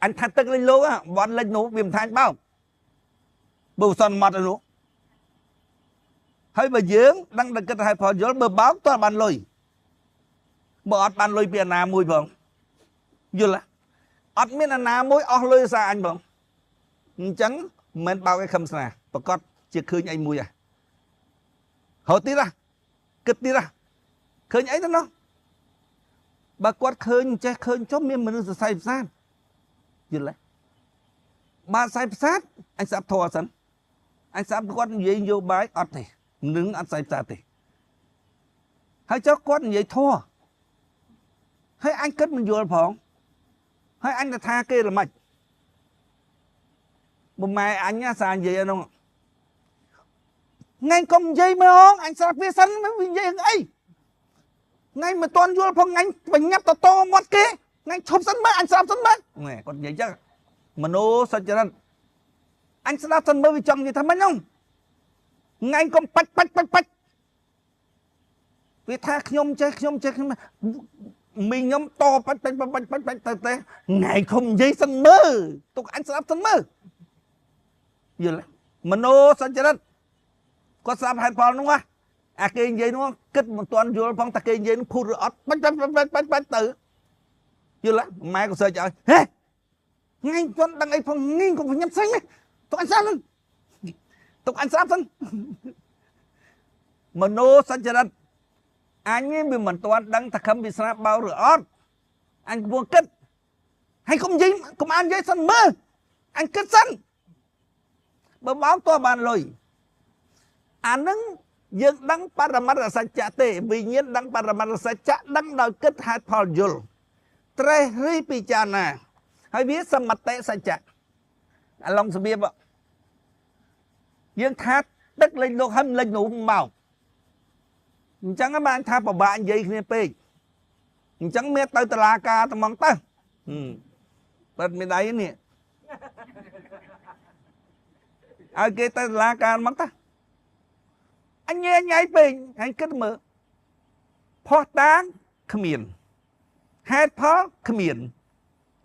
អញថាទឹកលិចលោកបន់លិចនោះវាមិនថាញបោកបើសន្មត់នោះហើយបើយើងដឹងតែគិតហេតុផលយល់បើបោកតើបានលុយបើអត់បានលុយពីអាណាមួយផងយល់អត់មានអាណាមួយអស់លុយសារអញផងអញ្ចឹងមិនមែនបោកឲ្យខំស្នាប្រកាសជាឃើញអីមួយហ៎ហៅទៀតហ៎គិតទៀតហ៎ឃើញអីទៅនោះបើគាត់ឃើញចេះឃើញចុះមានមនុស្សសរសៃប្រសាទយល់ទេបើសរសៃប្រសាទអញស្ដាប់ធម៌សិនអញស្ដាប់គាត់និយាយនយោបាយអត់ទេនឹងអត់សរសៃប្រសាទទេហើយចុះគាត់និយាយធម៌ហើយអញគិតមិនយល់ផងហើយអញទៅថាគេល្មិចបើម៉ែអញសានិយាយហ្នឹងថ្ងៃកុំនិយាយមកអញស្រាប់វាសិនវានិយាយអីថ្ងៃមិនទាន់យល់ផងថ្ងៃបញ្ញាប់តតមាត់គេថ្ងៃឈប់សិនមើលអញស្រាប់សិនមើលគាត់និយាយចឹងមโนសច្ចរិតអញស្ដាប់សិនមើលវាចង់និយាយថាម៉េចហ្នឹងថ្ងៃកុំបាច់បាច់បាច់បាច់វាថាខ្ញុំចេះខ្ញុំចេះខ្ញុំមីខ្ញុំតបាច់បាច់បាច់បាច់បាច់ទៅទេថ្ងៃកុំនិយាយសិនមើលទុកអញស្ដាប់សិនមើលយល់មโนសច្ចរិតគាត់ស្ដាប់ហេតុផលនោះអាគេនិយាយនោះគិតមិនទាន់យល់ផងតែគេនិយាយនោះភូតឬអត់បាច់បាច់បាច់បាច់បាច់ទៅយល់ម៉ែក៏សើចឲ្យហេថ្ងៃមិនទាន់ដឹងអីផងងីកុំញ៉ាំផ្សេងទុកអញស្ដាប់ទុកអញស្ដាប់សិនមโนសច្ចរិតអញវាមិនទាន់ដឹងថាខំវាស្នាបោឬអត់អញកំពុងគិតហើយកុំនិយាយកុំអាននិយាយសិនមើលអញគិតសិនបើបោកតើបានលុយអានឹងយើងដឹងបរមត្តសច្ចៈទេវិញ្ញាណដឹងបរមត្តសច្ចៈដឹងដោយគិតហេតុផលយល់ត្រេះរិះពិចារណាហើយវាសមតិសច្ចៈអាឡុងរបៀបយើងថាទឹកលិចលោកហើយមិនលិចនោះមកអញ្ចឹងបានថាពិបាកនិយាយគ្នាពេកអញ្ចឹងមានទៅតឡាការត្មងទៅបាត់មានដៃនេះឲ្យគេទៅតឡាការហ្មងទៅអញញ៉ៃពេកអញគិតមើលផោះតាងគ្មានហេតុផលគ្មាន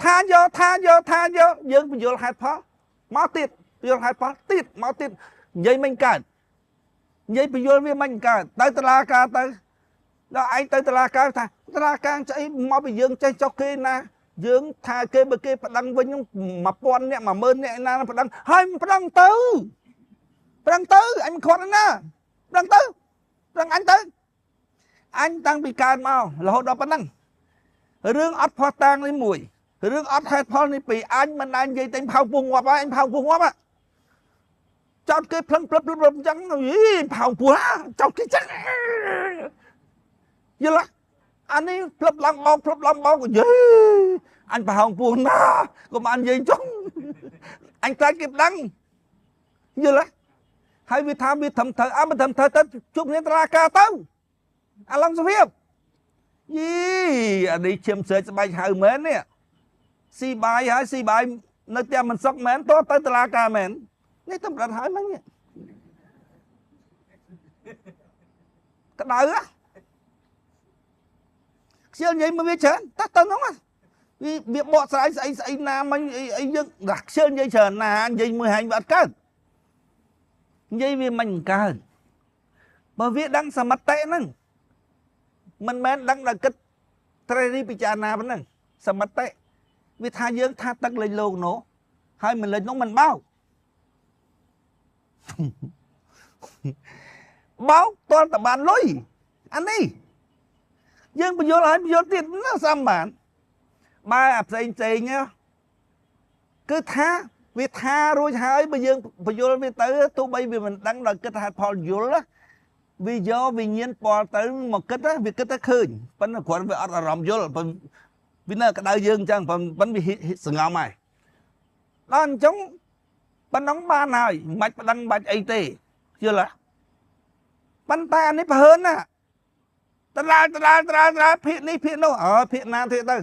ថាយកថាយកថាយកយើងបញ្យល់ហេតុផលមកទៀតបញ្យល់ហេតុផលទៀតមកទៀតនិយាយមិនកើតនិយាយបញ្យល់វាមិនកើតទៅតឡាការទៅដល់ឯងទៅតឡាការថាតឡាការស្អីមកពីយើងចេះចុះគេណាយើងថាគេបើគេប្តឹងវិញ1000នាក់10000នាក់ណាប្តឹងហើយប្តឹងទៅប្តឹងទៅអញមិនខ្វាត់ណាប្តឹងទៅប្តឹងអញទៅអញតាំងពីកើតមករហូតដល់ប៉ុណ្ណឹងរឿងអត់ផោះតាងនេះមួយរឿងអត់ហេតុផលនេះពីរអញមិនដែលនិយាយតែផៅពោះងាប់ហើយអញផៅពោះងាប់ចោតគេភ្លឹងភ្លឹបភ្លឹបអញ្ចឹងយីផៅពោះចោតគេចឹងយល់អានេះភ្លឹបឡើងបោកភ្លឹបឡើងបោកយីអញប្រហោងពោះណាកុំអាននិយាយចុងអញខ្លាចគេប្តឹងយល់ហើយវាថាវាត្រឹមត្រូវអើមិនត្រឹមត្រូវទៅជួបគ្នាតឡាការទៅអាឡំសភាពយីអានេះឈាមស្រែកស្បែកហៅមែននេះស៊ីបាយហើយស៊ីបាយនៅផ្ទះមិនសុកមែនតទៅតឡាការមែននេះតែប្រាប់ហើយមិញក្តៅខ្ជិលនិយាយមួយវាច្រើនតើទៅនោះវាបកស្រាយស្អីស្អីណាមិញអីយើងដាក់ខ្ជិលនិយាយច្រើនណានិយាយមួយហែងវាអត់កើតនិយាយវាមិនកើតបើវាដឹងសមតិហ្នឹងមិនមែនដឹងដល់គិតត្រេះរិះពិចារណាប៉ុណ្ណឹងសមតិវាថាយើងថាទឹកលិចលោកនោះហើយមិនលិចនោះមិនបោកបោកតើតបានលុយអានេះយើងបញ្យល់ឲ្យបញ្យល់ទៀតណាសំបានបើអាផ្សេងផ្សេងគឺថាវាថារួចហើយបើយើងបញ្យល់វាទៅទោះបីវាមិនដឹងដល់គិតហេតុផលយល់វាយកវិញ្ញាណពលទៅមកគិតវាគិតទៅឃើញប៉ុន្តែគ្រាន់វាអត់អារម្មណ៍យល់វានៅក្តៅយើងអញ្ចឹងប៉ុន្តែវាសងំហើយដល់អញ្ចឹងប៉ុណ្ណឹងបានហើយមិនបាច់ប្តឹងបាច់អីទេយល់ទេប៉ុន្តែអានេះប្រហើនណាតឡាលតឡាលតឡាលតឡាលភាកនេះភាកនោះអើភាកណាភាកទៅ